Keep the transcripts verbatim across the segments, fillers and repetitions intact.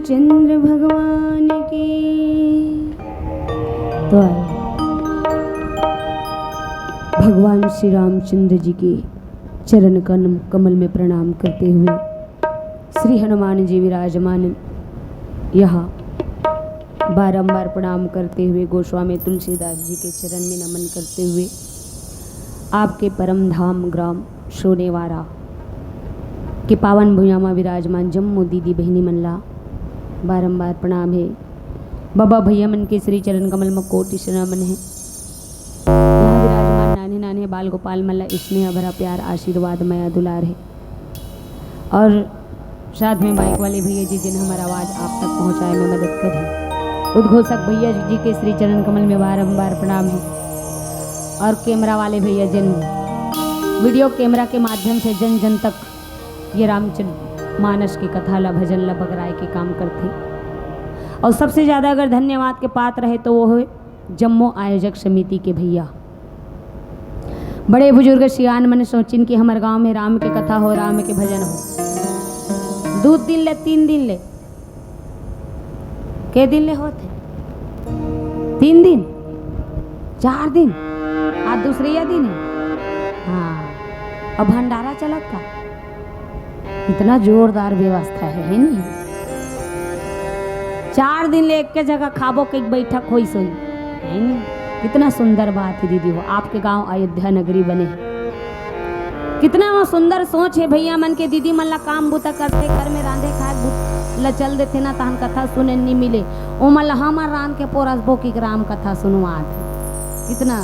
चंद्र भगवान की। तो आइए, भगवान श्री रामचंद्र जी के चरण कन-, कमल में प्रणाम करते हुए श्री हनुमान जी विराजमान यहाँ बारंबार प्रणाम करते हुए गोस्वामी तुलसीदास जी के चरण में नमन करते हुए आपके परम धाम ग्राम सोनेवारा के पावन भुइयां म विराजमान जम्मो दीदी बहिनी मन ला बारंबार प्रणाम हे। बबा भैया मन के श्री चरण कमल म कोटि से नमन हे। यहाँ विराजमान नान्हे नान्हे बाल गोपाल मन ला स्नेह भरा प्यार, आशीर्वाद, मया दुलार हे। और साथ में माइक वाले भैया जी, जिन हमर आवाज आप तक पहुँचाए में मदद करे। उद्घोषक भैया जी के श्री चरण कमल में बारंबार प्रणाम हे। और कैमरा वाले भैया, जिन वीडियो कैमरा के माध्यम से जन जन तक ये रामचरित मानस के कथा ला, भजन ला बगराए के काम करथे। और सबसे ज्यादा अगर धन्यवाद के पात्र हे तो वो हे जम्मो आयोजक समिति के भैया। बड़े बुजुर्ग सियान मन सोचिन कि हमर गांव में राम के कथा हो, राम के भजन हो, दू दिन ले, तीन दिन ले, के दिन ले होत हे? तीन दिन, चार दिन, आज दूसरइया दिन हे। हाँ, अब भंडारा चलत का? इतना जोरदार व्यवस्था हे, हे नी? चार दिन ले एक के जगह खाबो के बैठक होइस होही, हे नी? कितना सुंदर बात हे दीदी हो, आपके गांव अयोध्या नगरी बने हे। कितना वो सुंदर सोच हे भैया मन के। दीदी मन ला काम बूता करथे, घर में रांधे खाए बूत-, ला चल देथे ना, तहन कथा सुने नी मिले, ओमन ला हमर रांध के पोरसबो की राम कथा सुनवात हे। कितना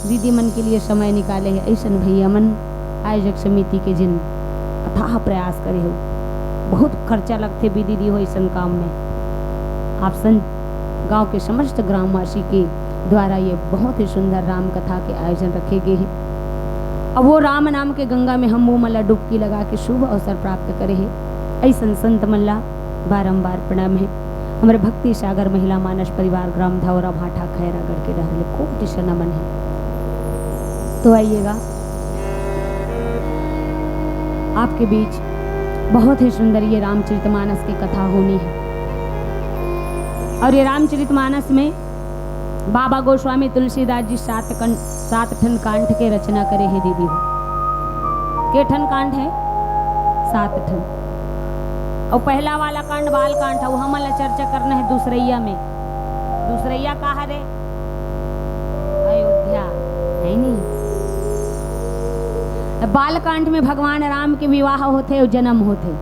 दीदी मन के लिए समय निकाले हे। ऐसन भैया मन आयोजक समिति के जिन अथाह प्रयास करे हो, बहुत खर्चा लगथे बी दीदी हो ऐसन काम में। आप सन गांव के समस्त ग्रामवासी के द्वारा ये बहुत ही सुंदर राम कथा के आयोजन रखे गए हे। अब वो राम नाम के गंगा में हम वो मन ला डुबकी लगा के शुभ अवसर प्राप्त करे हे। ऐसन संत मन ला बारंबार प्रणाम हे। हमर भक्ति सागर महिला मानस परिवार ग्राम धौरा भाटा खैरागढ़ के डहर ले कोटि से नमन हे। तो आइएगा, आपके बीच बहुत ही सुंदर ये रामचरितमानस की कथा होनी हे। और ये रामचरितमानस में बाबा गोस्वामी तुलसीदास जी सात कं-, सात ठन कांड के रचना करे हे दीदी हो। के ठन कांड हे? सात ठन। अउ पहला वाला कांड बाल कांड हे, वो हमन ला चर्चा करना हे दूसरइया में। दूसरइया का हरे? अयोध्या, हे नी? त बाल कांड में भगवान राम के विवाह होथे अउ जन्म होथे,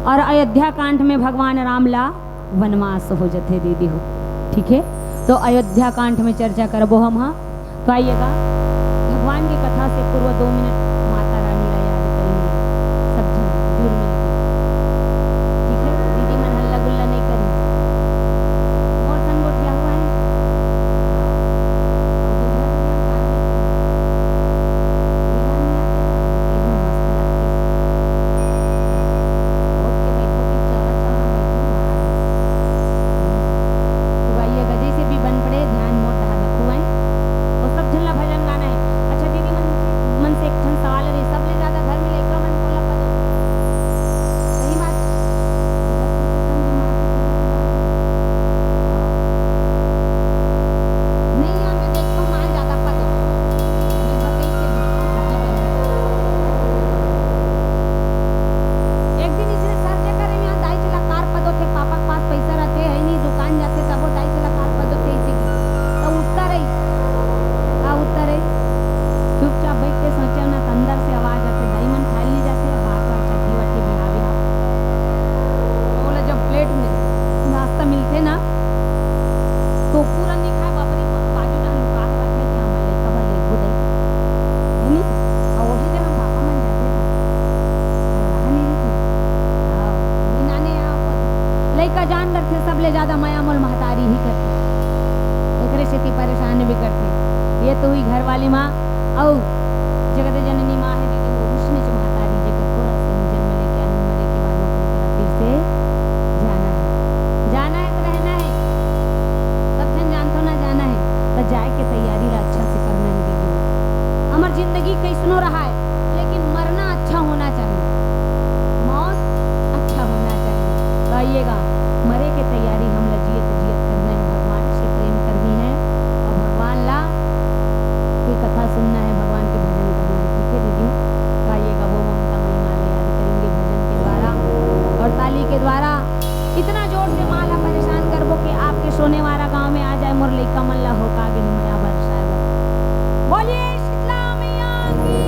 और अयोध्या कांड में भगवान राम ला वनवास हो जथे दीदी हो, ठीक हे। तो अयोध्या कांड में चर्चा करबो हम, हाँ। तो आइएगा, भगवान के कथा से पूर्व दो मिनट माता रानी ला याद करेंगे, सब झन जुड़ मिल के, ठीक हे। दीदी मन हल्ला गुल्ला नहीं करी, मोर संग गोठिया हुआ है। और दूल्हा दुल्हन का हाल देखो, दूल्हा मियाँ के हाल एकदम मस्त लगते। ओढ़ के बैठो कि चौड़ा चौड़ा बैठो ना। तो आइएगा, जैसे भी बन पड़े, ध्यान मोर डहर रखो, हैं? और सब झन ला भजन गाना हे। अच्छा दीदी मन, मन से एक ठन सवाल रही, सबले ज्यादा घर में लइका मन कोन ला पदो? सही बात। नहीं, यहाँ पे देखो, माल ज्यादा पदो। एक दिन इसने सर जे करे, यहाँ दाई चला कार पदो थे, पापा के पास पैसा रहते है नहीं, दुकान जाते तबो दाई चला कार पदो थे इसी की। तो उत्तर है, का उत्तर है? चुपचाप बैठ के सोचे ना, तो अंदर से आवाज आते, दाई मन खाए नहीं जाते, बार बार चड्डी वड्डी बिहावे आप। तो बोला, जब प्लेट में नाश्ता मिलते ना, तो पूरा नहीं खाए, बाप रे, बाजू ना लुका के रखे कि हमारे लइका भर लेगो दई। है नी? और वही जगह पापा मन जाते ना, रहा नहीं रहते। हाँ, नहीं नाने आओ पद। लइका जान करते, सबले ज्यादा मया मोल महतारी ही करते। एकरे सेती परेशान भी करते। ये तो हुई घर वाली माँ, और जगत जननी माँ है दीदी, वो उसने जो महतारी जे कतको रस है, जन्म लेके आने, मरे के बाद नौकरी करा, फिर से जाना है, जाना है तो रहना है। सब जन जानथो ना जाना है, तो जाए के तैयारी ला अच्छा से करना है दीदी। हमर जिंदगी कैसनो रहा है, लेकिन मरना अच्छा होना चाहिए, मौत अच्छा होना चाहिए। तो आइएगा, मरे सोनेवारा गांव में आ जाए, मोर लइका मन ला होका गे हे मया बरसाए बर। बोलिए शीतला मैया की,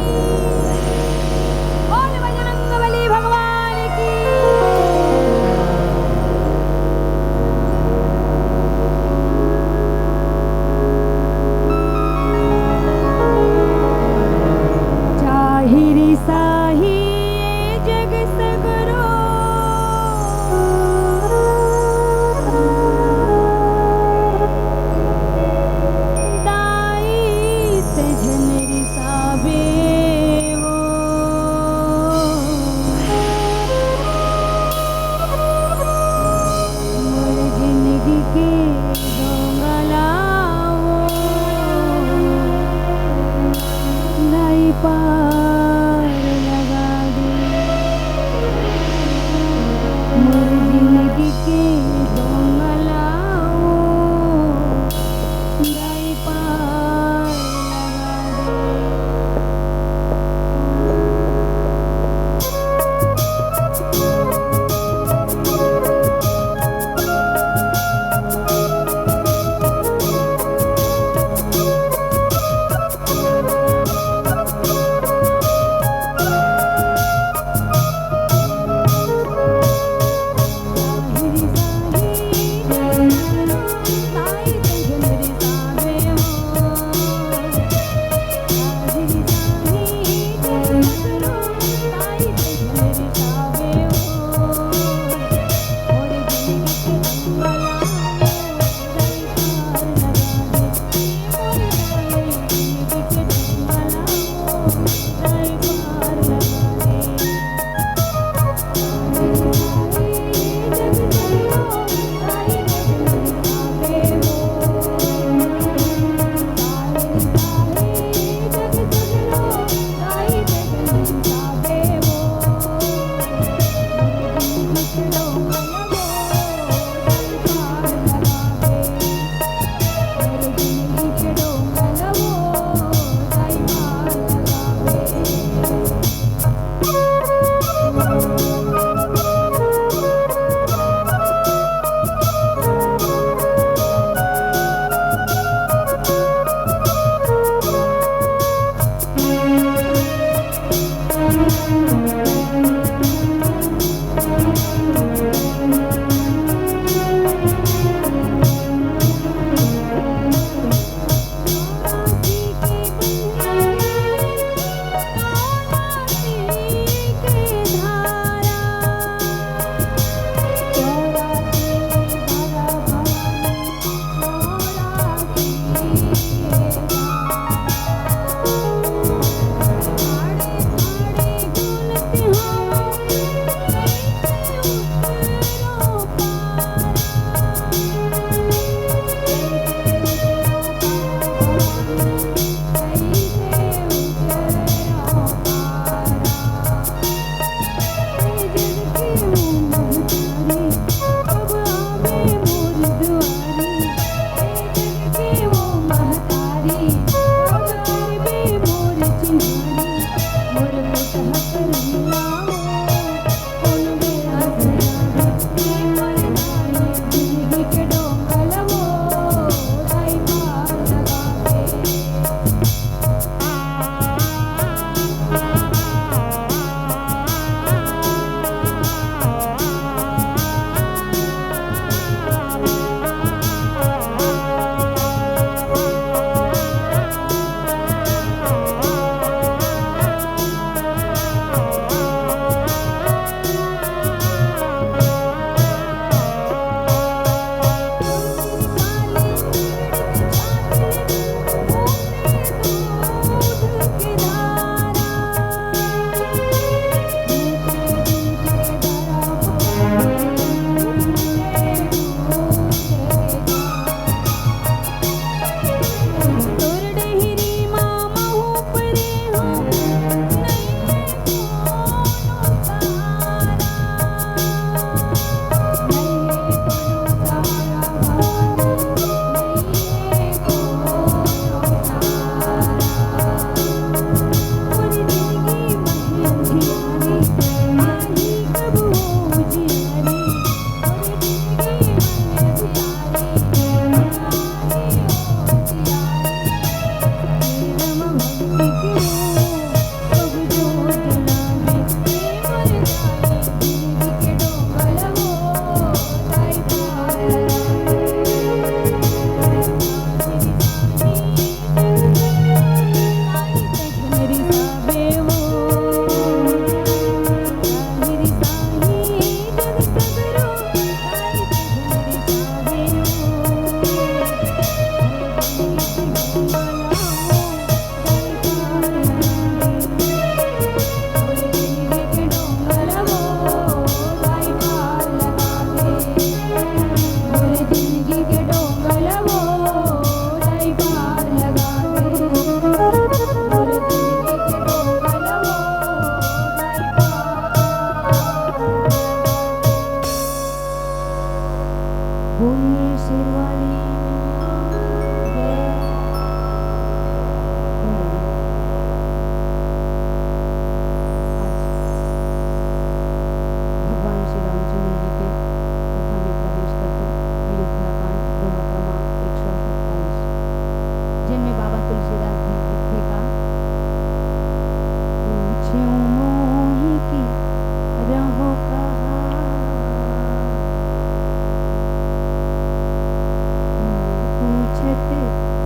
बोल बजरंग बली भगवान की। चाही रिसाही ये जग सगरो,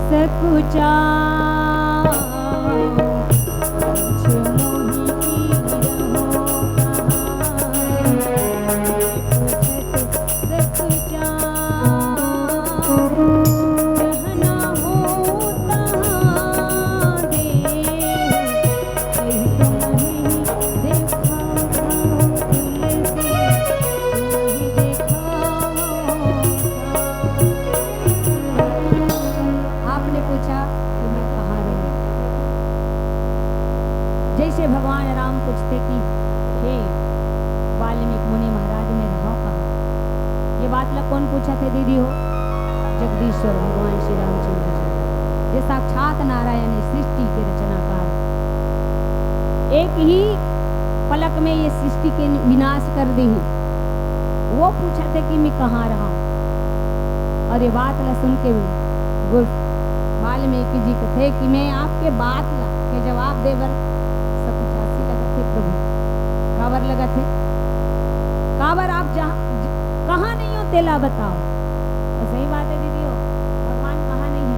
सकुचाओ, पूछ मोहि की रहो कहाँ। पूछत सकुचाओ, जहाँ न हो तहाँ देव, कहि तुम्हहि देखाओ तुलसी, तुम्हहि देखाओ। आपने पूछा कि मैं कहाँ रहूं? जैसे भगवान राम पूछते कि हे वाल्मीकि मुनि महाराज, मैं रहूं कहाँ? ये बात ला कौन पूछा थे दीदी हो? जगदीश्वर भगवान श्री रामचंद्र जी, ये साक्षात नारायण है, सृष्टि के रचनाकार। एक ही पलक में ये सृष्टि के विनाश कर दी। वो पूछा थे कि मैं कहाँ रहूं? और ये बात ला सुन के गुरु वाल्मीकि जी कथे कि मैं आपके बात ला के जवाब दे बर सकुचासी लगथे प्रभु। काबर लगथे? काबर आप जहाँ, ज-, कहाँ नहीं हो तेला बताओ। तो सही बात है दीदी हो, भगवान कहाँ नहीं है?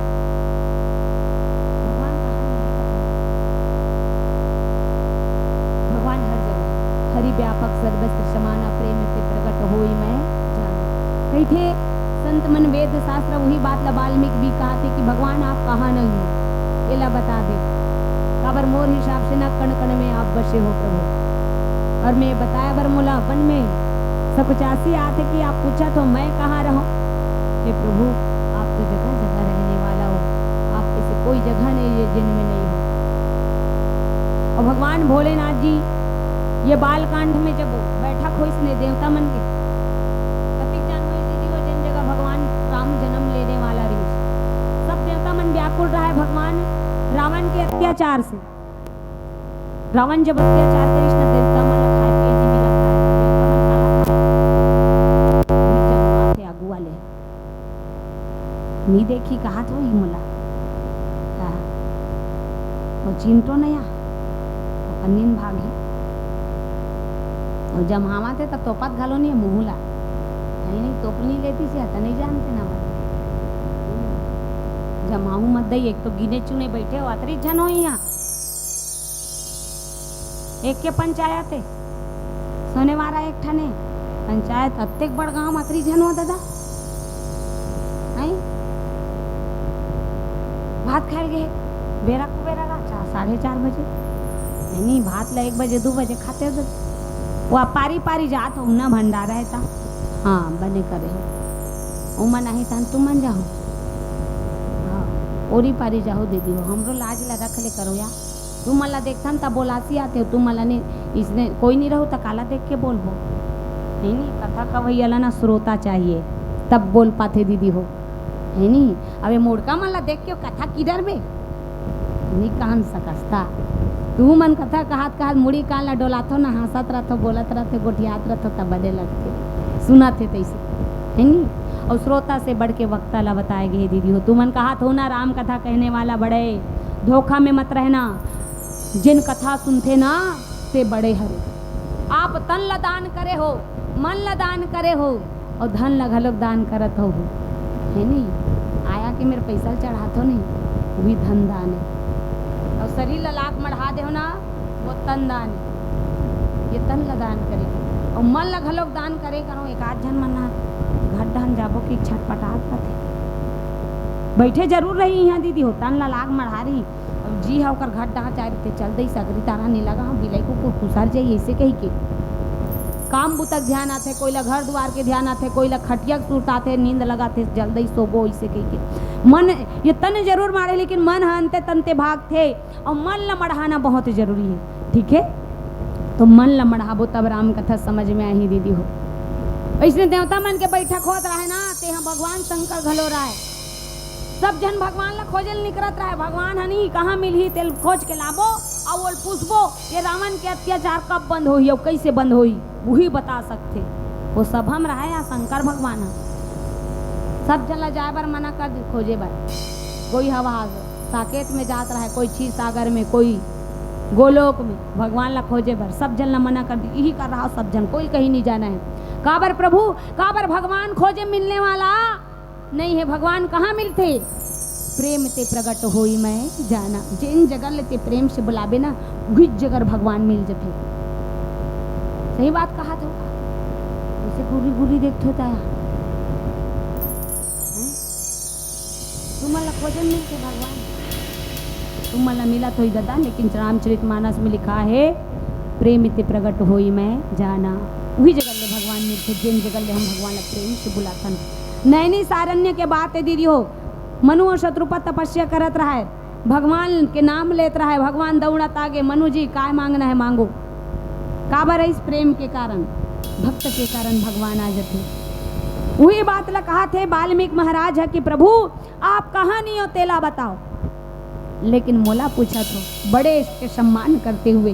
भगवान कहाँ नहीं है? भगवान हर जगह, हरि व्यापक सर्वत्र समाना, प्रेम ते प्रगट होई मैं जाना। कहिथे संत मन वेद शास्त्र उही बात ला वाल्मीकि भी कहाथे कि भगवान आप कहाँ नहीं हो, एला बता दे। काबर मोर हिसाब से ना कण कण में आप बसे हो प्रभु। और मैं बताया बर मोला अपन में सकुचासी आथे कि आप पूछत हो मैं कहाँ रहूं? हे प्रभु, आप तो जगह जगह रहने वाला हो, आप ऐसे कोई जगह नहीं है जिनमें नहीं हो। और भगवान भोलेनाथ जी ये बालकांड में जब बैठक होइस ने देवता मन के, कतिक जान होइस दीदी हो, जेन जगह भगवान राम जन्म लेने वाला रहिस, सब देवता मन व्याकुल रहा है भगवान रावण के अत्याचार से। रावण जब अत्याचार करिस न, देवता मन ला खाए पिए नहीं मिला, खाए देवता मन काला खाए। जब माथे आगू वाले नी देखी, कहात होही मोला। हाँ। वो चिंटो नया, वो कन्निन भागी। वो जमावत हे त तोपत घलो नहीं मुहूला। नहीं, नहीं, तोप नहीं लेती से, त नहीं जानते ना। जमाऊ मत दई, एक तो गिने चुने बैठे हो, अतरी झन हो यहाँ। एक के पंचायत हे, सोने वाला एक ठने पंचायत, अत्तेक बड़ गांव, अतरी झन हो दादा। हैं? भात खाए गे, बेरा कुबेरा ला, चार, साढ़े चार बजे। नहीं, भात ला एक बजे, दू बजे खाते हो दादा। वो आप पारी पारी जात हो ना भंडारा है ता। हाँ, बने करे हो। ओमन आही तहन तुमन जाहू। हाँ, ओरी पारी जाहू दीदी हो, हमरो लाज ला रख ले करो यार। तुमन ला देखथन त बोलासी आथे, तुमन ला नहीं, इसने कोई नहीं रहो त काला देख के बोलबो? है नी, कथा कवैया ला ना श्रोता चाहिए, तब बोल पाथे दीदी हो, है नी? अबे मोड़का मन ला देख के कथा किधर बे? नहीं कहन सकस ता। तुमन कथा कहत कहत मुड़ी कान ला डोलाथो ना, हंसत रहथो, बोलत रहथे, गोठियात रहथो, तब बने लगथे, सुनत हे तैसे, है नी? और श्रोता से बढ़ के वक्ता ला बताए गे हे दीदी हो। तुमन कहत हो ना, राम कथा कहने वाला बड़े, धोखा में मत रहना। जेन कथा सुनथे ना, ते बड़े हरे। आप तन ला दान करे हो, मन ला दान करे हो, और धन ला घलोक दान करत हो, है नी? आया के मेर पैसा ला चढ़ात हो नहीं, वही धन दान है। और शरीर ला लाख मढ़ा दे हो ना, वो तन दान है। ये तन ला दान करे, और मन ला घलोक दान करे करो। एक आध झन मन ना घर डहन जाबो कि छटपटात रथे, बैठे जरूर रही यहाँ दीदी हो, तन ला लाख मढ़ा रही, अब जी हा ओकर घर डहर जाए रहिथे, चल दई सगरी तारा नी लगा, हम बिलाई कुकुर खुसर जाई, ऐसे कही के। काम बुता के ध्यान आथे, कोई ला घर दुआर के ध्यान आथे, कोई ला खटिया के सुरत आथे, नींद लगाथे, जल्दी सोबो, ऐसे कही के। मन ये तन जरूर मारे, लेकिन मन ह अंते तंते भागथे, और मन ला मढ़ाना बहुत जरूरी है, ठीक है? तो मन ला मढ़ाबो तब राम कथा समझ में आही दीदी हो। ऐसने देवता मन के बैठक होत रहे ना, ते ह भगवान शंकर घलो रहे। सब झन भगवान ला खोजे ल निकरत रहे, भगवान ह नहीं, कहाँ मिलही, तेल खोज के लाबो, अउ ओल पूछबो, ये रावण के अत्याचार कब बंद होही अउ कैसे बंद होही, वही बता सकथे। वो सभा म रहे या शंकर भगवान ह, सब झन ला जाए बर मना कर दे खोजे बर। कोई हवा साकेत में जात रहे, कोई क्षीर सागर में, कोई गोलोक में, भगवान ला खोजे बर सब झन ला मना कर दे। यही कर रहा सब झन, कोई कहीं नहीं जाना है। काबर प्रभु, काबर भगवान खोजे मिलने वाला नहीं है। भगवान कहाँ मिलथे? प्रेम ते प्रगट होई मैं जाना। जेन जगह ले ते प्रेम से बुलाबे ना, उही जगह भगवान मिल जथे। सही बात कहा था। उसे गुरी गुरी देखत होता है। तुमन ला खोजन मिलथे भगवान, तुमन ला मिलत होही ददा, लेकिन रामचरित मानस में लिखा है, "प्रेम ते प्रगट होई मैं जाना।" उही जगह ले भगवान मिलथे, जेन जगह ले हम भगवान ला प्रेम से बुलाथन। नैमिषारण्य के बात है दीदी हो, मनु अउ शतरूपा तपस्या करत रहय, भगवान के नाम लेत रहय, भगवान दौड़त आगे, "मनु जी, काय मांगना है मांगो।" काबर? इस प्रेम के कारण, भक्त के कारण भगवान आ जथे। उही बात ला कहा थे वाल्मीकि महाराज ह कि प्रभु, आप कहाँ नहीं हो, तेला बताओ। लेकिन मोला पूछत हो, बड़े के सम्मान करते हुए।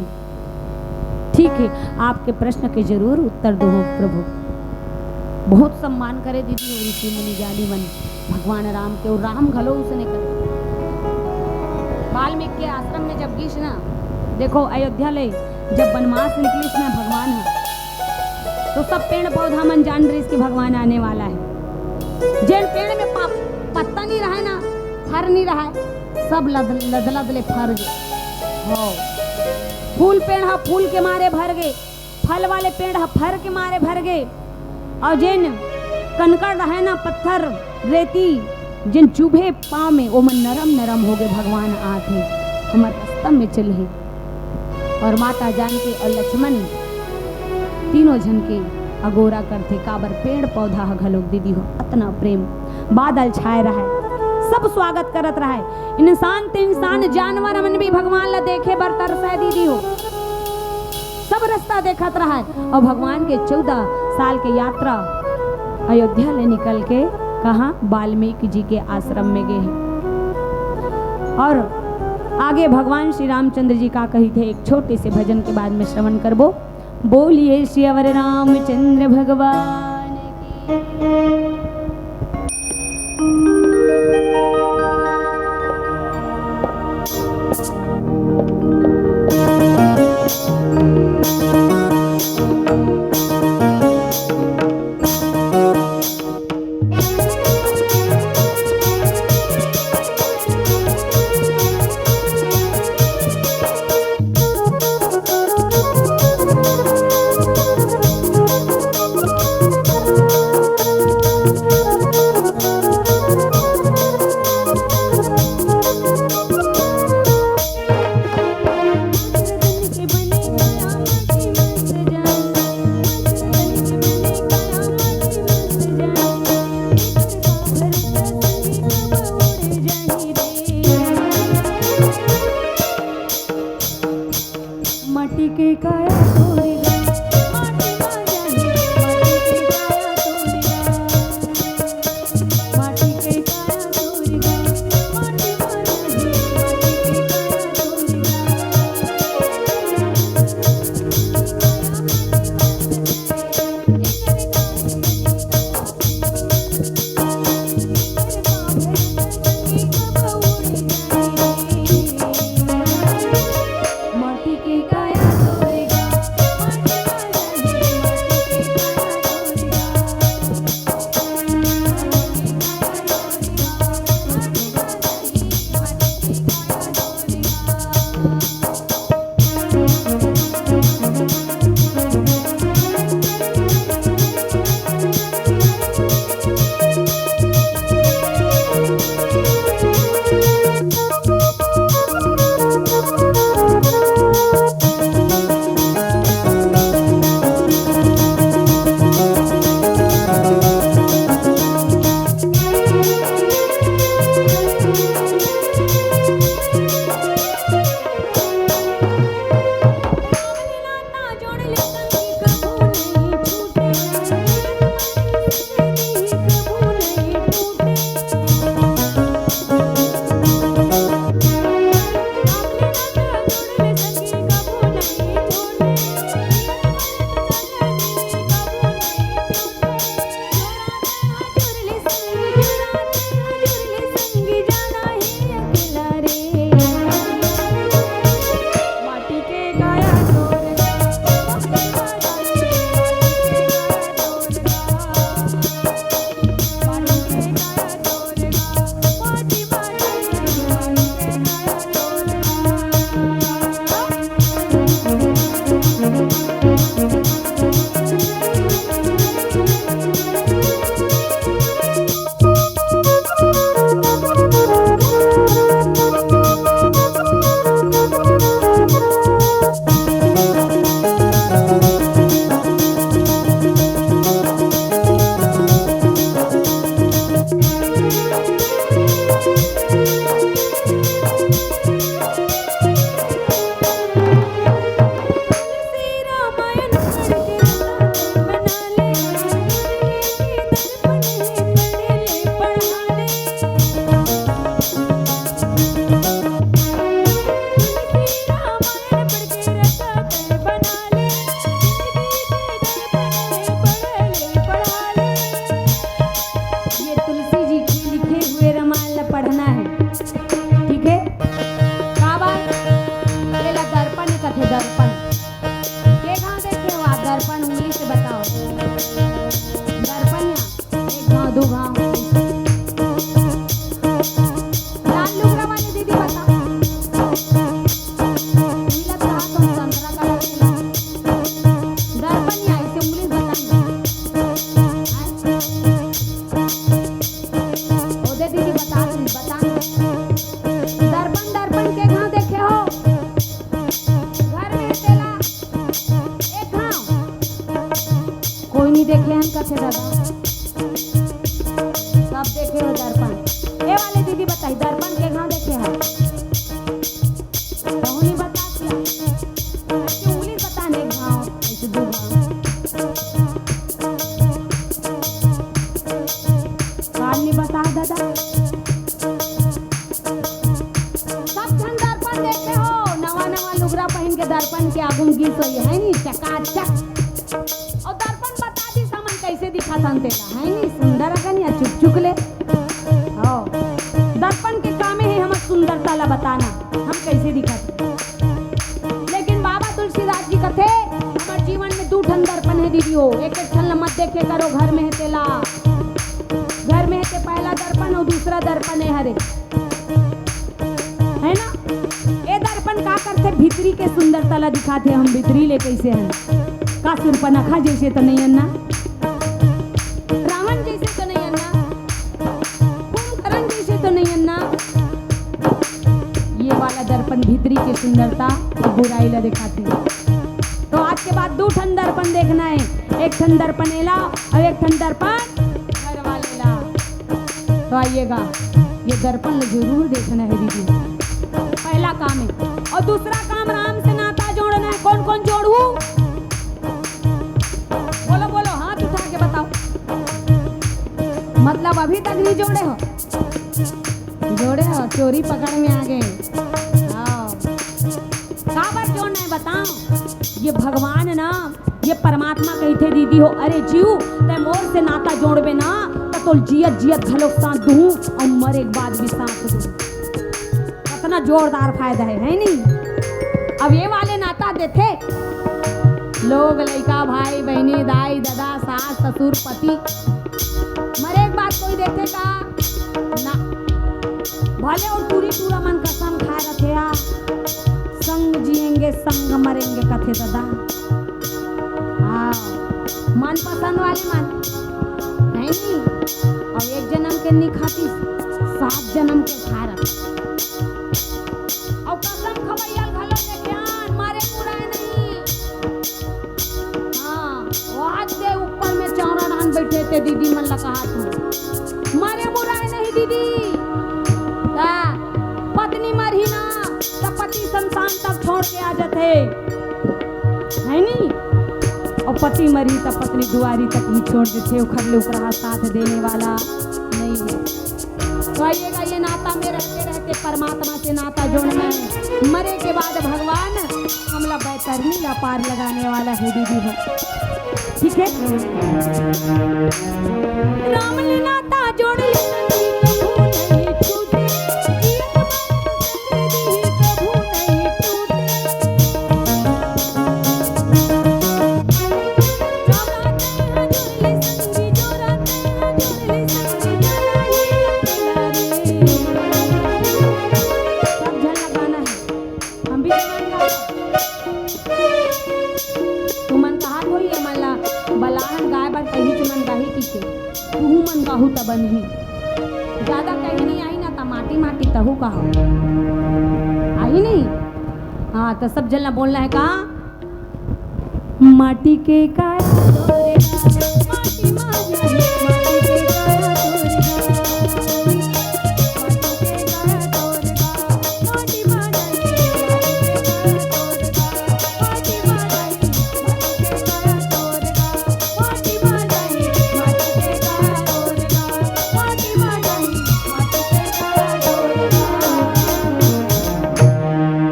ठीक है, आपके प्रश्न के जरूर उत्तर दो हो प्रभु। बहुत सम्मान करे दीदी हो ऋषि मुनि ज्ञानी मन भगवान राम के, और राम घलो उसने करे। वाल्मीकि के आश्रम में जब गिस ना, देखो अयोध्या ले जब वनवास निकलिस ना भगवान ह, तो सब पेड़ पौधा मन जान रहिस कि भगवान आने वाला है। जेन पेड़ में पा-, पत्ता नहीं रहा ना, फर नहीं रहा, सब लद-, लदलद ले फर गे। हो। फूल पेड़ ह फूल के मारे भर गे, फल वाले पेड़ ह फर के मारे भर गे, अउ जेन कंकड़ रहे ना, पत्थर, रेती, जेन चुभे पाँव में, ओमन नरम नरम हो गे। भगवान आथे, हमर रास्ता में चलही। और माता जानकी और लक्ष्मण तीनों झन के अगोरा करथे। काबर? पेड़ पौधा ह घलोक दीदी हो, अतना प्रेम, बादल छाए रहय, सब स्वागत करत रहय। इंसान ते इंसान, जानवर मन भी भगवान ला देखे बर तरसय दीदी हो। सब रास्ता देखत रहय और भगवान के चौदह साल के यात्रा अयोध्या ले निकल के कहाँ? वाल्मीकि जी के आश्रम में गे हे। और आगे भगवान श्री रामचंद्र जी का कही थे, एक छोटे से भजन के बाद में श्रवण करबो। बोलिए सियावर रामचंद्र भगवान की। पढ़ना हे, ठीक हे? काबर? एला दर्पण कथे, दर्पण। के घांव देखे हो आप दर्पण? उंगली से बताओ। दर्पण या एक घांव, दू घांव। लाल लुगरा वाले दीदी बताओ। नीला कहा तुम संतरा कलर के। दर्पण या इसे उंगली से बताना। आय? ओदे दीदी बता दीदी, बता दीदी। दर्पण, दर्पण के घांव देखे हो? घर में हे तेला एक घांव। कोई नहीं देखे हन कथे दादा। सब देखे हो दर्पण। ए वाले दीदी बताई, दर्पण के घांव देखे हो? कहूं नहीं बता दिया। ऐसे उंगली बता नहीं घांव, ऐसे दू घांव। कान नहीं बता दादा। सब झन दर्पण देखे हो, नवा नवा लुगरा पहिन के दर्पण के आगू म गिस होही, है नी, चकाचक। अउ दर्पण बता दिस हमन कइसे दिखत हन तेला, है नी, सुंदर अकन या चुकचुक ले। हव, दर्पण के कामे हे हमर सुंदरता ला बताना, हम कइसे दिखत हन। लेकिन बाबा तुलसीदास जी कथे, हमर जीवन में दू ठन दर्पण हे दीदी हो, एक एक ठन ला मत देखे करो, घर में हे तेला। घर में हे ते पहला दर्पण अउ दूसरा दर्पण ए हरे, है ना? ए दर्पण का करथे? भीतरी के सुंदरता ला दिखाथे, हम भीतरी ले कइसे हन। का सुर्पनखा जइसे तो नइ हन ना? रावण जइसे तो नइ हन ना? कुंभकर्ण जइसे तो नइ हन ना? ये वाला दर्पण भीतरी के सुंदरता अउ बुराई ला दिखाथे। तो आज के बाद दू ठन दर्पण देखना हे, एक ठन दर्पण एला अउ एक ठन दर्पण घर वाले ला। तो आइएगा, ये दर्पण ला जरूर देखना हे दीदी, पहला काम हे। अउ दूसरा काम, राम से नाता जोड़ना हे। कौन कौन जोड़हू? बोलो बोलो, हाथ उठा के बताओ। मतलब अभी तक नहीं जोड़े हो? जोड़े हो, चोरी पकड़ में आ गए। हाँ। काबर जोड़ना हे बताओ? ये भगवान ना, ये परमात्मा कहिथे दीदी हो, अरे जीव, तैं मोर से नाता जोड़बे ना, त तोल जियत जियत घलोक साथ दूहूं अउ मरे के बाद भी साथ दूहूं। कतना जोरदार फायदा हे, है नी? अब ये वाले नाता देथे लोग, लइका, भाई, बहिनी, दाई, ददा, सास, ससुर, पति, मरे के बाद कोई देथे का? ना। भले वो टूरी टूरा मन कसम खाए रथे, आ, संग जिएंगे, संग मरेंगे, कथे ददा। हाँ, मनपसंद वाले मन, है नी? अउ एक जनम के नी खातिस, सात जनम के खा रथे। अउ कसम खवइया घलो देखे हन, मरे मुराए नहीं। हाँ, वो आज दे ऊपर में चौरा डान बैठे ते दीदी मन ला कहा तू। मरे मुराए नहीं दीदी। का? पत्नी मरही ना, त पति संसान तक छोड़ के आ जाथे। है नी? अउ पति मरही त पत्नी दुआरी तक ही छोड़ देथे, ओखर ले ओकरा साथ देने वाला नहीं है। तो आइएगा, ये नाता में रहते रहते परमात्मा से नाता जोड़ना है। मरे के बाद भगवान हमला बैतरनी ला पार लगाने वाला है दीदी हो, ठीक है? राम ले नाता जोड़ ले, कभू नहीं टूटे। जियत बाबू संग दी, कभू नहीं टूटे। सब झन ला गाना है, हम भी गाना है। तुमन कहा थोड़ी हमन ला बलाहन गाय बर, कही तुमन गाही की के, तुहू मन गाहू त बनही। ज्यादा कही नहीं आई ना, त माटी माटी तहू कहा आई नहीं। हाँ, त सब झन ला बोलना है का? माटी के काया तोरे गाल, माटी मा जाही, माटी के काया तोरे गाल। माटी के काया तोरे गाल, माटी मा जाही, माटी के काया तोरे गाल। माटी मा जाही, माटी के काया तोरे गाल। माटी मा जाही, माटी के काया तोरे गाल। माटी मा जाही, माटी के काया तोरे गाल।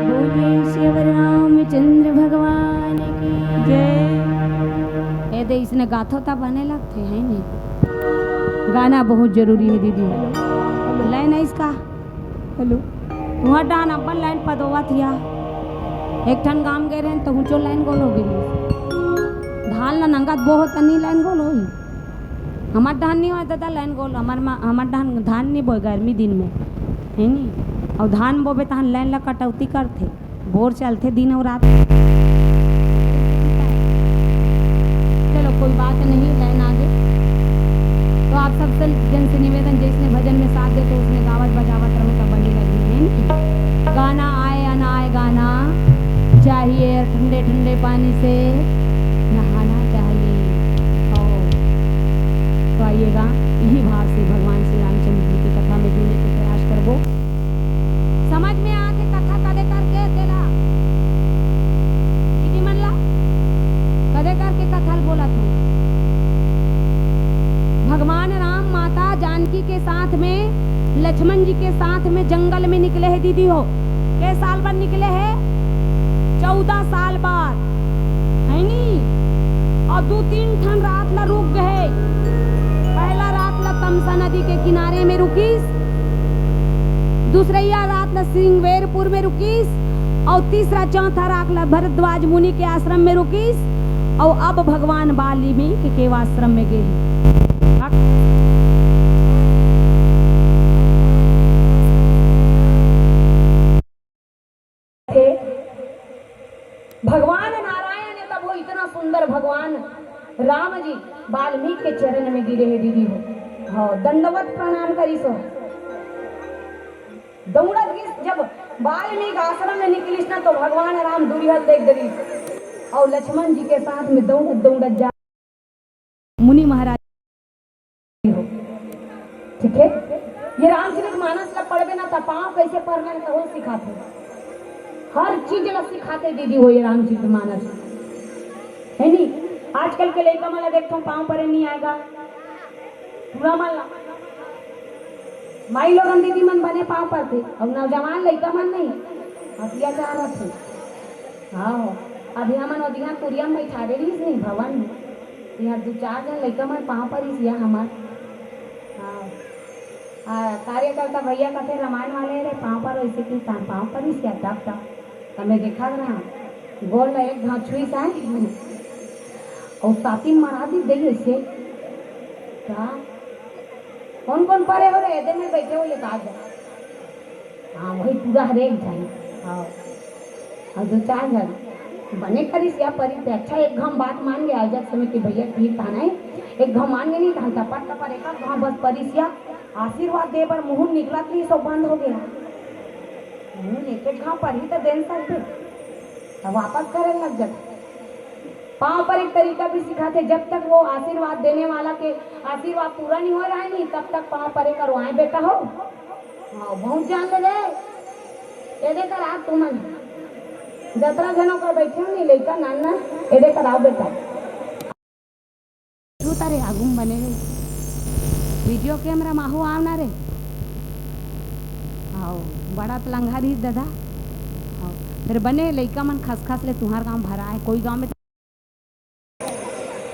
बोलिए श्री रामचंद्र भगवान की जय। ए दे, इसने गाथो त बने लगथे, है नी? गाना बहुत जरूरी है दीदी। नहीं इसका। हेलो। तुहर डहन अब्बड़ लाइन पदोवत हिया। एक ठन गांव गे रहेन, त हुचो लाइन गोल हो गे रहिस। धान ल नंगत बोहो त नी लाइन गोल होही। हमर डहन नी होय ददा लाइन गोल, हमर मा-, हमर डहन धान नी बोय गर्मी दिन में, हे नी? अउ धान बोबे तहन लाइन ल कटौती करथे। बोर चलथे दिन अउ रात। चलो, कोई बात नहीं, लाइन आ गई। तो आप सबसे जन से निवेदन, जिसने भजन में साथ दे तो उसने गावत बजावत रहो, तब बनी लगी है। गाना आए अनाए गाना चाहिए, ठंडे ठंडे पानी से नहाना चाहिए। और तो आइएगा, इही भाव से भगवान श्री रामचंद्र जी की कथा में जुड़ने के प्रयास करबो। समझ में आथे कथा कदे करके तेला? दीदी मन ला कदे करके कथा ल बोलत हूँ। भगवान राम माता जानकी के साथ में, लक्ष्मण जी के साथ में जंगल में निकले हे दीदी हो। के साल बाद निकले हे? चौदह साल बाद, है नी? और दू तीन ठन रात ला रुक गए। पहला रात ला तमसा नदी के किनारे में रुकिस, दूसरइया रात ला सिंगवेरपुर में रुकिस, और तीसरा चौथा रात ला भरद्वाज मुनि के आश्रम में रुकिस, और अब भगवान वाल्मीकि के आश्रम में गे हे। थे। भगवान नारायण ने तब वो इतना सुंदर भगवान राम जी वाल्मीकि के चरण में गिरे हे दीदी हो। हाँ, दंडवत प्रणाम करिस हो। दौड़त गिस, जब वाल्मीकि आश्रम में निकलिस ना, तो भगवान राम दूरिहा देख डरिस और लक्ष्मण जी के साथ में दौड़त दौड़त जा मुनि महाराज हो। ठीक है, ये रामचरित मानस ला पढ़बे ना, त पाँव कैसे परना हे, तहो सिखाथे। हर चीज ला सिखाथे दीदी हो, ये रामचरित मानस, है नी? आजकल के लइका मन ला देखथो, पाँव परे नी आएगा। पूरा मन ला माई लोगन दीदी मन बने पाँव परथे, अब नौजवान लइका मन नहीं, हथिया जा रथे। हाँ, अभी हमन ओदिहा कुरिया में बैठारे रहिस नी भवन में, इहाँ दू चार जन लइका मन पाँव परिस या हमर। हाँ, हाँ, कार्यकर्ता भैया कथे रामायण वाले रे, पाँव पर वैसे कि तान पाँव परिस या तब तब। त मैं देखत रहा, गोड़ ला एक घाव छुइस आए, अउ सातिन मरा दी दे ऐसे। का? कौन कौन परे हो रे? एदे में बैठे हो ये काज। हाँ, वही पूरा हर एक झन। हाँ। अउ दू चार झन। बने करिस या परी ते अच्छा, एक घाम बात मान गे, आयोजक समिति भैया ठीक था नहीं, एक घाम मान गे नहीं, तहन टपर टपर एक आध घाम बस परिस या आशीर्वाद दे बर मुहून निकलत नहीं, सब बंद हो गया। मुहून एक एक घाम परी तो देन सकते, तब वापस करे लग जाते। पाँव पर एक तरीका भी सिखाथे, जब तक वो आशीर्वाद देने वाला के आशीर्वाद पूरा नहीं हो रहा है नहीं, तब तक पाँव परे करवाए बेटा हो। हाँ, बहुत जान ले रे। एदे कर आप तुमन। जतरा झन ओकर बैठे हो नहीं, लइका नान नान, एदे कर आओ बेटा। तू तारे आगू में बने रही। वीडियो कैमरा माहू आव ना रे। आओ, बड़ा तलंगा रही दादा। आओ, फिर बने लइका मन खसखस ले तुहार गांव भरा है, कोई गांव में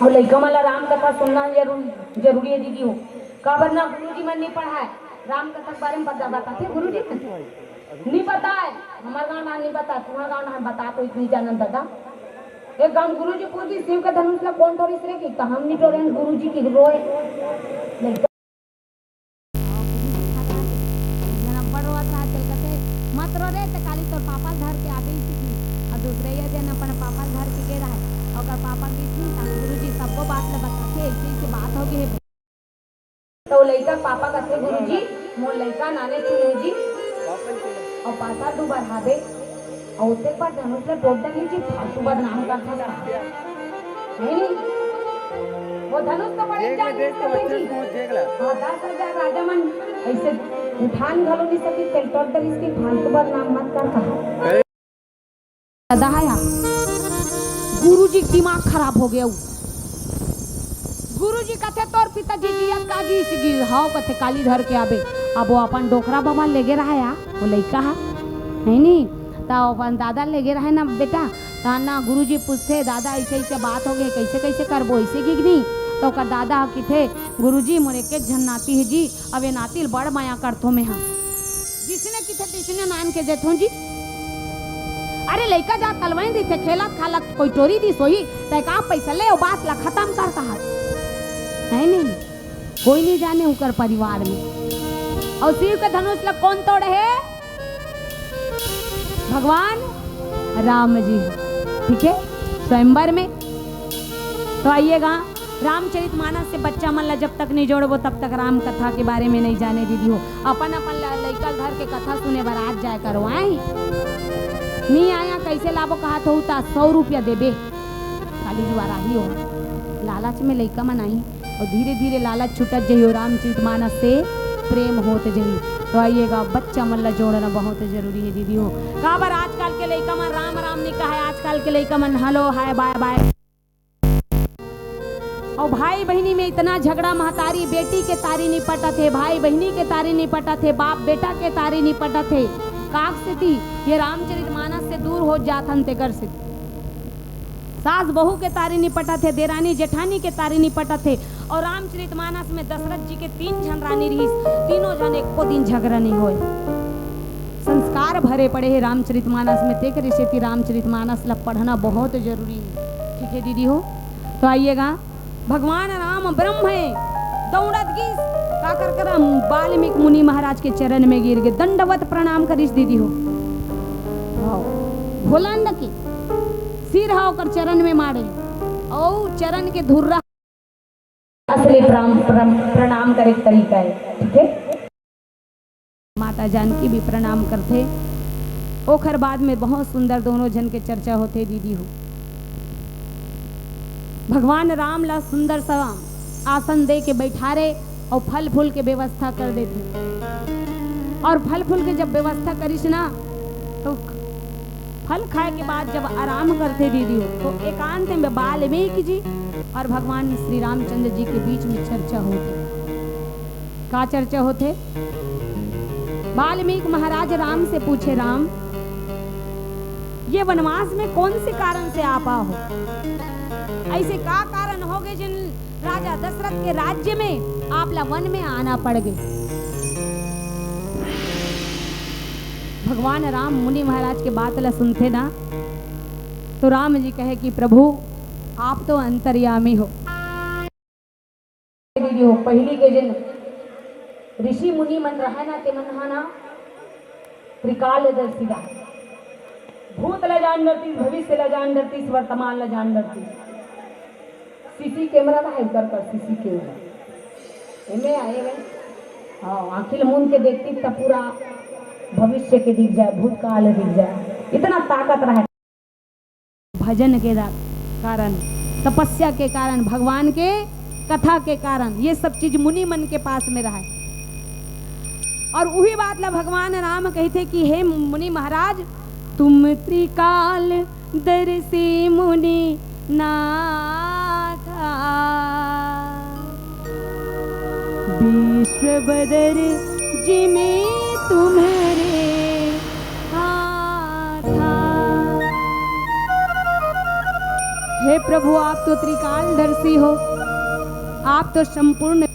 अउ लइका मन ला राम कथा सुनना जरूरी, जरूरी है दीदी हो। काबर ना गुरुजी मन नहीं पढ़ाए, राम कथा के बारे में बता, बताथे गुरुजी मन? नहीं बताए, हमर गांव ना नहीं बता, तुम्हार गांव ना हम बता, तो इतनी जानन दादा। एक गांव गुरुजी पूछी, शिव के धनुष ला कौन टोरिस रे की, तो हम नहीं टोरेन गुरुजी की रोए। लइका झन अब्बड़ रोवत रहा, चल कथे, "मत रो रे, ते काली तोर पापा ल धर के आबे," इसी की। अउ दूसरे ये दिन अपन पापा ल धर के गे रहा, ओकर पापा गिस नहीं, तब गुरुजी सबको बात ल बताथे, "ऐसे, ऐसे बात हो गई है।" तो लइका पापा कथे, "गुरुजी, मोर लइका नाने चुने जी, अउ पासा दू बढ़ाबे।" अउ ओतेक बार धनुष ल टोर डरही जी, फालतू बदनाम करथस। नहीं, नहीं। वो धनुष तो बड़े देख ले, जान देख ले, लेते थे जी। देख ले। हाँ, दस हजार राजा मन ऐसे उठान घलो नहीं सकी, तेल टोर डरिस की फालतू बदनाम मत कर कहा। दादा है यार, गुरुजी के दिमाग खराब हो गया। गुरुजी कथे, "तोर पिताजी जियत का गिस गिस?" "हाव," कथे, "काली धर के आबे।" अब वो अपन डोकरा बबा लेगे रहा या, वो लइका हा, है नी? त अपन दादा लेगे रहे ना बेटा, त ना गुरुजी पूछथे, "दादा, ऐसे ऐसे बात हो गए, कैसे कैसे करबो, ऐसे गिगनी?" त ओकर दादा ह किथे, "गुरुजी, मोर एके झन नाती हे जी, अब ए नाती ल बड़ मया करथों में ह।" जिसने किथे तिसने नान के देथों जी। अरे लइका जा तलवाइन रहिथे, खेलत खालत कोई टोरी दिस होही, तै का पैसा ले ओ बात ला खतम कर कहत। है नहीं? कोई नहीं जाने उकर परिवार में। अउ शिव के धनुष ला कौन तोड़े हे? भगवान राम जी, ठीक है, स्वयंवर में। तो आइएगा, रामचरित मानस से बच्चा मन ला जब तक नहीं जोड़बो, तब तक राम कथा के बारे में नहीं जाने दीदी हो। अपन अपन ल-, लइका घर के कथा सुने बर आज जाए करो, आए नहीं आया, कैसे लाबो कहा थो ता सौ रुपया देबे, खाली जुआर आही हो। लालच में लइका मन आही। अउ धीरे-धीरे लालच छूटत जही अउ रामचरित मानस से प्रेम होत जही। तो आइएगा, बच्चा मन ला जोड़ना बहुत जरूरी हे दीदी हो। काबर आजकल के लइका मन राम राम नइ कहय, आजकल के लइका मन हेलो, हाय, बाय, बाय। अउ भाई बहिनी में इतना झगड़ा, महतारी बेटी के तारी नइ पटत हे, भाई बहिनी के तारी नइ पटत हे, बाप बेटा के तारी नइ पटत हे। काक सेती ये रामचरित मानस से दूर होत जात हन तेकर सेती। सास बहू के तारी नइ पटत हे, देरानी जेठानी के तारी नइ पटत हे। अउ रामचरित मानस में दशरथ जी के तीन झन रानी रिहिस, तीनों झन एको दिन झगड़ा नइ होय। संस्कार भरे पड़े हे रामचरित मानस में, तेकरे सेती रामचरित मानस ला पढ़ना बहुत जरूरी हे। ठीक है दीदी हो, तो आइएगा, भगवान राम ब्रह्म हे, दौड़त गिस, का कर करम, वाल्मीकि मुनि महाराज के चरण में गिर गे, दंडवत प्रणाम करिस दीदी हो। हाँ, भोला नंद के सिर हा ओकर चरण में माड़े, अउ चरण के धुर्रा असली प्रणाम, प्रणाम, प्रणाम करे के तरीका है, ठीक है? माता जानकी भी प्रणाम करथे। ओखर बाद में बहुत सुंदर दोनों झन के चर्चा होथे दीदी हो। भगवान राम ला सुंदर सा आसन दे के बैठारे अउ फल फूल के व्यवस्था कर देथे। अउ फल फूल के जब व्यवस्था करिस ना, तो फल खाए के बाद जब आराम करथे दीदी हो, तो एकांत में वाल्मीकि जी अउ भगवान श्री रामचंद्र जी के बीच में चर्चा होथे। का चर्चा होथे? वाल्मीकि महाराज राम से पूछे, "राम, ये वनवास में कौन से कारण से आप आए हो? ऐसे का कारण हो गए जिन राजा दशरथ के राज्य में आप ला वन में आना पड़ गए?" भगवान राम मुनि महाराज के बात ला सुनथे ना, तो राम जी कहे कि प्रभु, आप तो अंतर्यामी हो। दीदी हो, पहिली के जिन ऋषि मुनि मन रहय ना, ते मन हा ना त्रिकालदर्शी रहय। भूत ला जान डरतीस, भविष्य ला जान डरतीस, वर्तमान ला जान डरतीस। सीसी कैमरा रहय, कर कर सीसी कैमरा। एमे आए गए। हाँ, आँखी ल मूंद के देखतीस त पूरा भविष्य के दिख जाए, भूतकाल दिख जाए। इतना ताकत रहय। भजन के रा-, कारण, तपस्या के कारण, भगवान के कथा के कारण, ये सब चीज मुनि मन के पास में रहय। अउ उही बात ला भगवान राम कहिथे कि हे मुनि महाराज, तुम त्रिकालदर्शी मुनि नाथा, विश्व बदर जिमे तुम्हरे हाथा। हे प्रभु, आप तो त्रिकालदर्शी हो, आप तो संपूर्ण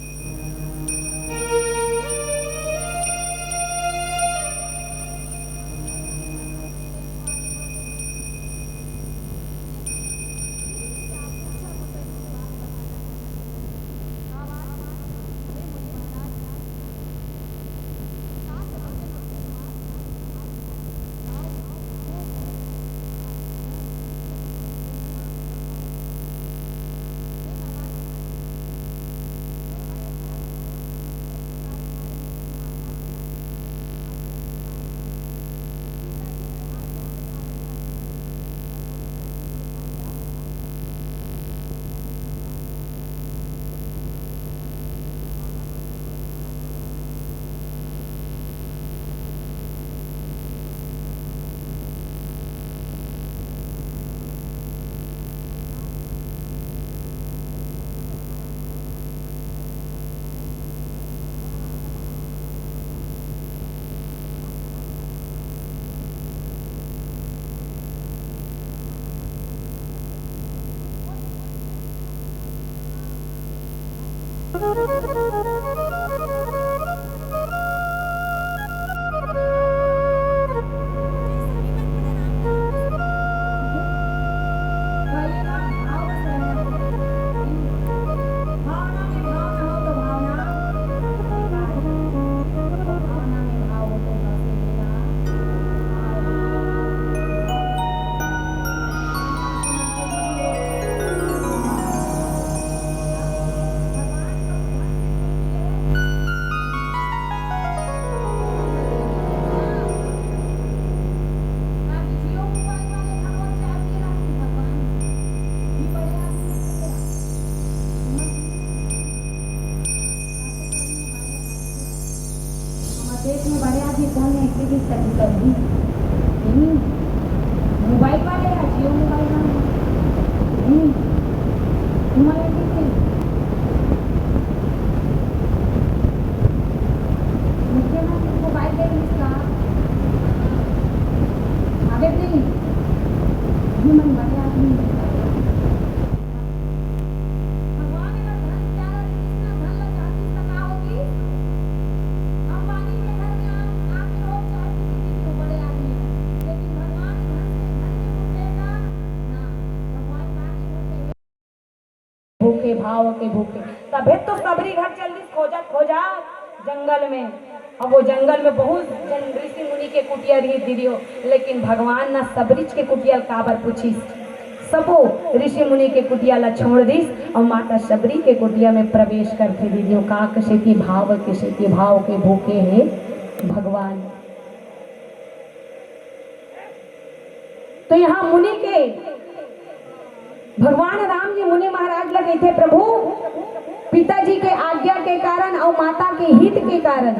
फोन में एक ही चीज करती कर दी। हम्म। मोबाइल वाले या जियो मोबाइल वाले? हम्म। तुम्हारे ठीक है? मुख्यमंत्री मोबाइल दे इसका। आगे नहीं। ये मन बड़े आदमी। भगवान अगर धन प्यारा रहितिस ना, धन ला चाहतिस त का होतिस? अंबानी के घर में आ-, आके रोज चाय पीती थी वो बड़े आदमी। लेकिन भगवान धन से, धन के भूखे का ना, भगवान का के भूखे, भूखे भाव के भूखे। तभे तो सबरी घर चल दिस खोजत खोजत जंगल में। अब वो जंगल में बहुत जन ऋषि मुनि के कुटिया रहिस दीदी हो, लेकिन भगवान ना सबरीच के कुटिया ल काबर पूछिस। सबो ऋषि मुनि के कुटिया ला छोड़ दिस अउ माता शबरी के कुटिया में प्रवेश करथे दीदी हो। का के सेती? भाव के सेती, भाव के भूखे हे भगवान। तो यहाँ मुनि के, भगवान राम जी मुनि महाराज ला कहिथे, "प्रभु, पिताजी के आज्ञा के कारण अउ माता के हित के कारण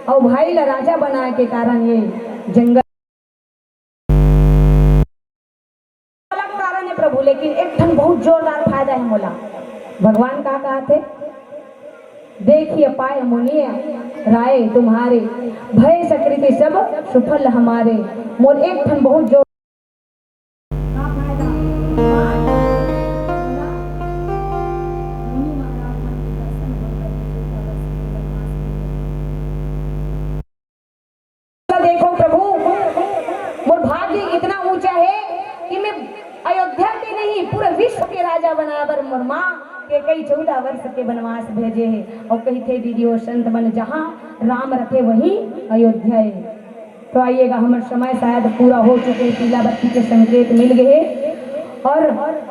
अउ भाई ला राजा बनाए के कारण ये जंगल अलग कारण है प्रभु, लेकिन एक ठन बहुत जोरदार फायदा है मोला।" भगवान का कहा थे, "देखिए पाए मुनिय राय तुम्हारे, भय सकृति सब सुफल हमारे।" मोर एक ठन बहुत जोर का फायदा? मुनि महाराज मन के दर्शन होकर के जो परस के बदमाश के देखो प्रभु, मोर भाग्य इतना ऊंचा है कि मैं अयोध्या के नहीं, पूरे विश्व के राजा बनाए बर मोर माँ के कई चौदह वर्ष के वनवास भेजे है। और कही थे दीदी और संत मन, जहाँ राम रखे वहीं अयोध्या है। तो आइएगा, हमर समय शायद पूरा हो चुके, पीला बत्ती के संकेत मिल गए। और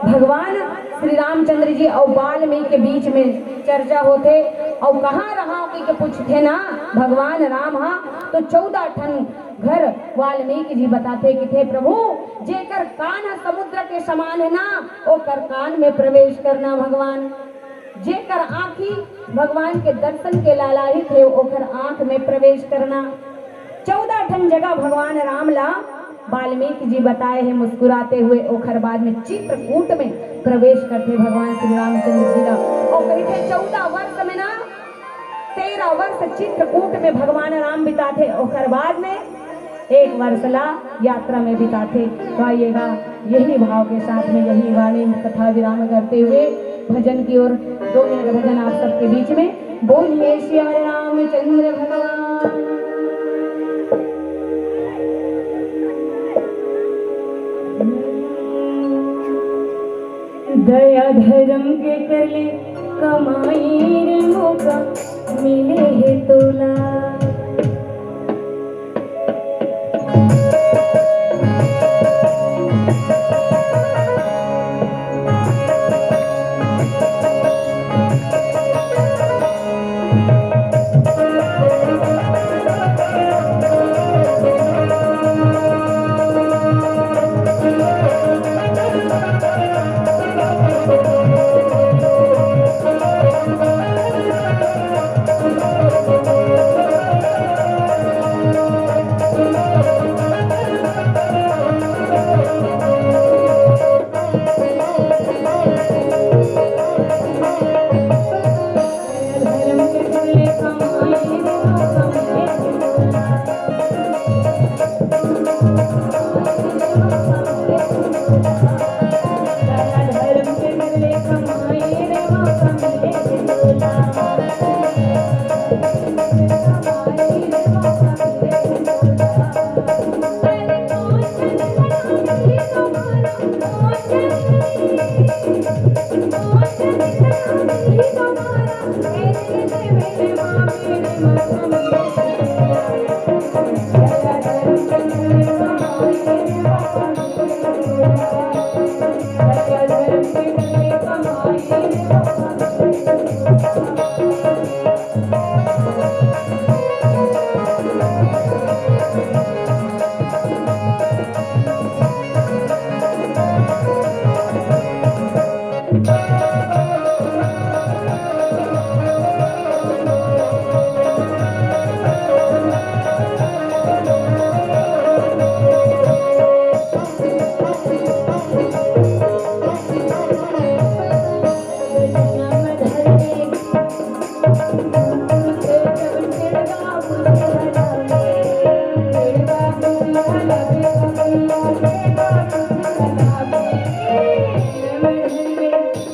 भगवान श्री रामचंद्र जी और वाल्मीकि के बीच में चर्चा होथे, और कहाँ रहा कहि के पूछथे ना भगवान राम हा, तो चौदह ठन घर वाल्मीकि जी बताथे कि थे प्रभु, जेकर कान ह समुद्र के समान है ना, ओकर कान में प्रवेश करना भगवान। जेकर आँखी भगवान के दर्शन के लालायित हे, ओकर आँख में प्रवेश करना। चौदह ठन जगह भगवान राम ला वाल्मीकि जी बताए हे मुस्कुराते हुए। ओकर बाद में चित्रकूट में प्रवेश करथे भगवान श्री रामचंद्र जी ला। और कहिथे चौदह वर्ष में ना, तेरह वर्ष चित्रकूट में भगवान राम बिताथे, ओकर बाद में एक वर्ष ला यात्रा में बिताथे। तो आइएगा, यही भाव के साथ में, यही वाणी में कथा विराम करते हुए भजन की ओर, दो मिनट भजन आप सबके बीच में। बोलिए सिया रामचंद्र भगवान। दया धर्म के कर ले कमाई रे, मौका मिले हे तोला।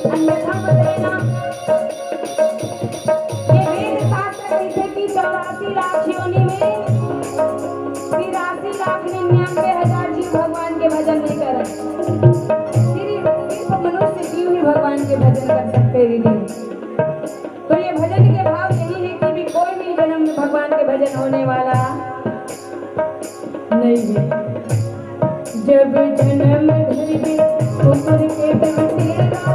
अन्यथा बतले ना, ये वेद शास्त्र कहिथे कि चौरासी लाख योनि में तिरासी लाख निन्यानवे हजार जीव भगवान के भजन नहीं करत। सिर्फ, सिर्फ मनुष्य जीव ही भगवान के भजन कर सकते हैं, दीदी। तो ये भजन के भाव यही है कि भी कोई भी जन्म में भगवान के भजन होने वाला नहीं है। जब जन्म धरबे कुकुर के दांते ला,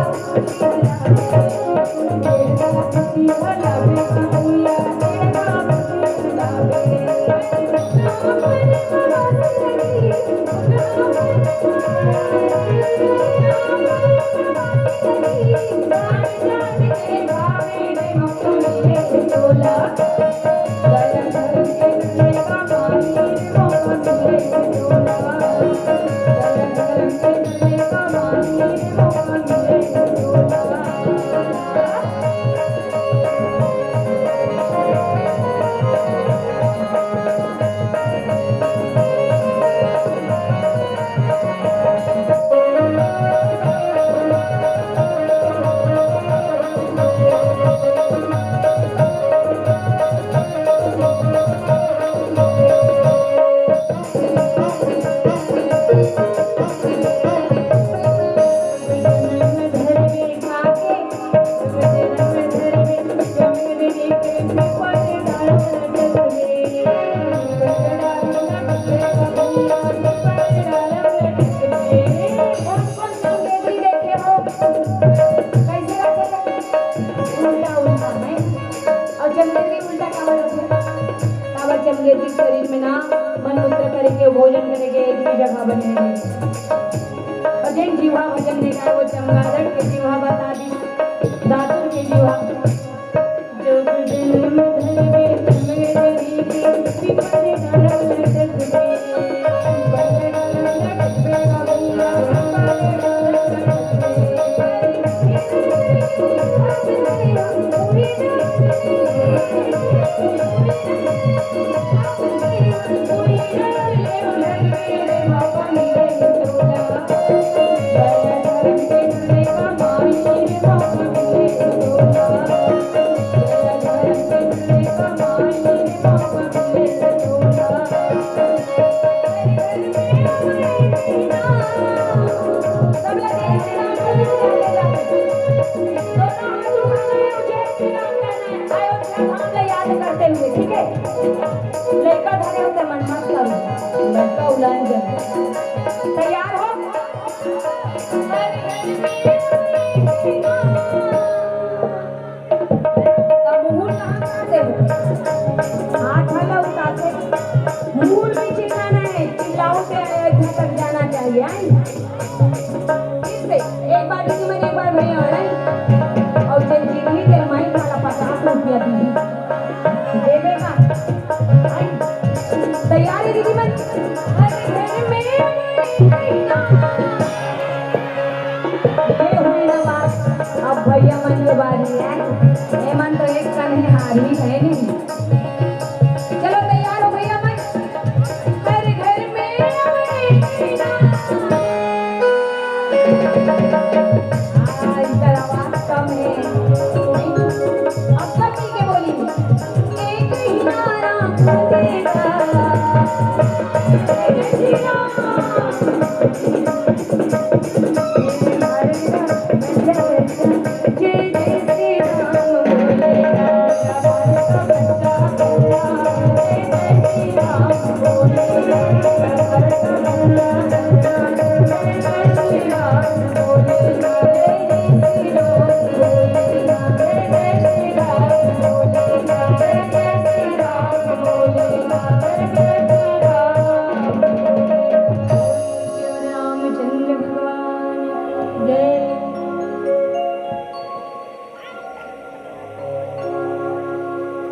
उल्टा उल्टा है। और चमगेदरी उल्टा काबर होथे? काबर चमगेदरी के शरीर में ना मल मूत्र करे के, भोजन करे के एक भी जगह बने रहे। और जेन जीवा भजन नहीं गाए, वो चमगादड़ के जीवा बता दी, दातुर के जीवा। जब जन्म धरबे चमगेदरी के, पीपर डाला लटक दे। अयोध्या धाम ले याद करते हुए, ठीक है? लइका धरे होते मन मत करो, लइका उलान जन। तैयार हो? अब मुहूर्त कहाँ करते हो? हाथ वाला उठाते। मुहूर्त भी चिल्लाना है, चिल्लाओ के अयोध्या तक जाना चाहिए, है? फिर से एक बार दीदी मन, एक बार भैया मन, और जन जीतही तेन माई वाला पचास रुपया दीदी। देवे का? आई? तैयार है दीदी मन? अरे घर में ये हुई ना बात। अब भैया मन के बारी है। ये मन तो एक कन है, हारी है नहीं। चलो तैयार हो भैया मन। हर घर में आए ना। हाँ, इधर आवाज कम है। अब सब मिलके बोली। एक ही नारा गूंजेगा। जय श्री राम।